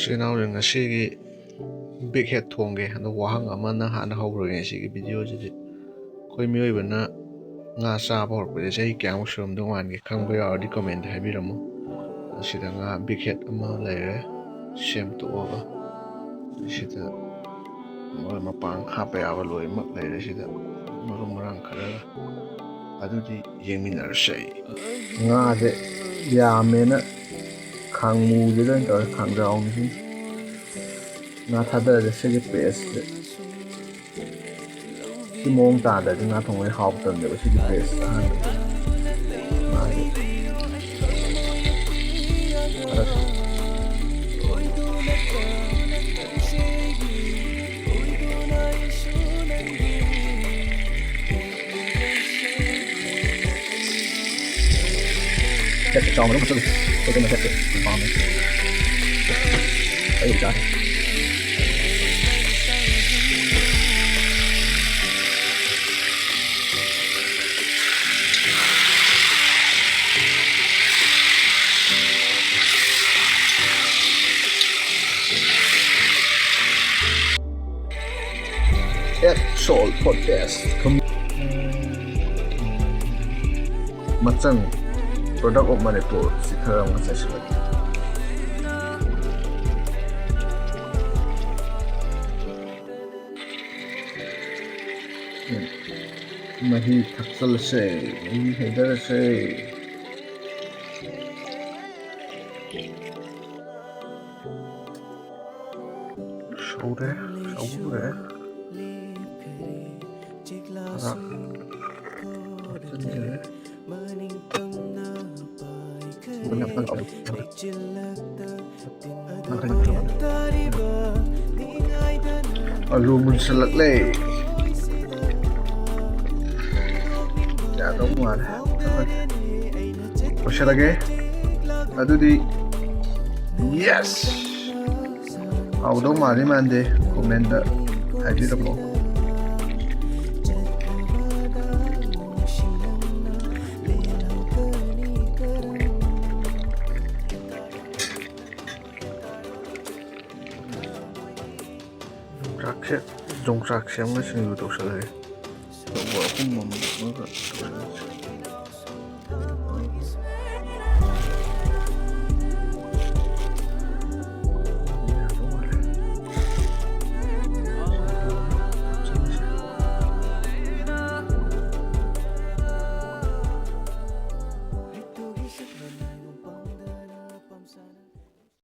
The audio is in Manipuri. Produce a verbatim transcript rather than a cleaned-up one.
ꯏꯆꯤꯜ ꯏꯅꯥꯎꯁꯤꯡ, ꯉꯁꯤꯒꯤ big head ꯊꯣꯡꯒꯦ꯫ ꯑꯗꯣ ꯋꯥꯍꯪ ꯑꯃꯅ ꯍꯥꯟꯅ ꯍꯧꯔꯒꯦ ꯉꯁꯤꯒꯤ video ꯁꯤꯗꯤ꯫ ꯑꯩꯈꯣꯏ ꯃꯤꯑꯣꯏꯕꯅ ꯉꯥ ꯆꯥꯕ ꯍꯧꯔꯛꯄꯁꯦ ꯆꯍꯤ ꯀꯌꯥꯃꯨꯛ ꯁꯨꯔꯝꯗꯧ ꯃꯥꯟꯒꯦ? ꯈꯪꯕ ꯌꯥꯎꯔꯗꯤ comment ꯍꯥꯏꯕꯤꯔꯝꯃꯨ꯫ ꯑꯁꯤꯗ ꯉꯥ big head ꯑꯃ ꯂꯩꯔꯦ, ꯁꯦꯝꯗꯣꯛꯑꯒ꯫ ꯁꯤꯗ ꯃꯔꯣꯏ ꯃꯄꯥꯡ ꯍꯥꯞꯄ ꯌꯥꯕ ꯂꯣꯏꯅꯃꯛ ꯂꯩꯔꯦ ꯁꯤꯗ, ꯃꯔꯨ ꯃꯔꯥꯡ ꯈꯔꯒ꯫ ꯑꯗꯨꯗꯤ ꯌꯦꯡꯃꯤꯟꯅꯔꯁꯦ꯫ ꯉꯥꯁꯦ ꯌꯥꯝꯃꯦꯅ ꯈꯥꯡꯃꯨꯁꯤꯗ ꯑꯣꯏꯅ ꯇꯧꯔꯦ, ꯈꯥꯡꯖꯥꯎꯅꯤ ꯁꯤ꯫ ꯉꯥ ꯊꯥꯗꯔꯁꯦ ꯁꯤꯒꯤ paste ꯁꯦ꯫ ꯁꯤ ꯃꯑꯣꯡ ꯇꯥꯗ꯭ꯔꯗꯤ ꯉꯥ ꯊꯣꯡꯕꯗꯤ ꯍꯥꯎꯇꯕꯅꯦꯕ꯫ ꯁꯤꯒꯤ paste ꯑꯍꯥꯟꯕ ꯃꯥꯒꯤ ꯈꯔ ꯆꯥꯎꯅ ꯑꯗꯨꯝ ꯍꯥꯞꯆꯜꯂꯨ꯫ ꯑꯩꯈꯣꯏ ꯀꯩꯅꯣ ꯆꯠꯇꯦ, ꯄꯥꯝꯃꯦ꯫ ꯑꯩ ꯆꯥꯔꯦ꯫ Add salt for taste. ꯊꯨꯝ꯫ ꯃꯆꯪ, product of Manipur ꯁꯤ ꯈꯔ ꯑꯃ ꯆꯥꯏꯁꯤꯜꯂꯒꯦ꯫ ꯎꯝ꯫ ꯃꯍꯤ ꯊꯛꯆꯜꯂꯁꯦ, ꯃꯍꯤ ꯍꯩꯗꯔꯁꯦ꯫ ꯁꯧꯔꯦ, ꯁꯧꯔꯦ꯫ ꯈꯔ ꯍꯥꯞꯆꯤꯟꯖꯔꯦ꯫ ꯑꯂꯨ ꯃꯨꯟꯁꯤꯜꯂꯛꯂꯦ꯫ ꯌꯥꯗꯧ ꯃꯥꯜꯂꯦ꯫ ꯂꯣꯏꯁꯤꯜꯂꯒꯦ꯫ ꯑꯗꯨꯗꯤ, yes! ꯍꯥꯎꯗꯧ ꯃꯥꯜꯂꯤ ꯃꯥꯟꯗꯦ, comment ꯍꯥꯏꯕꯤꯔꯝꯃꯣ꯫ ꯁꯦ, ꯌꯣꯡꯆꯥꯛꯁꯦ ꯑꯃ ꯁꯤꯡꯖꯨ ꯇꯧꯁꯜꯂꯒꯦ꯫ ꯇꯧꯕ ꯑꯍꯨꯝ ꯑꯃ ꯑꯃꯒ ꯇꯧꯁꯜꯂꯁꯤ꯫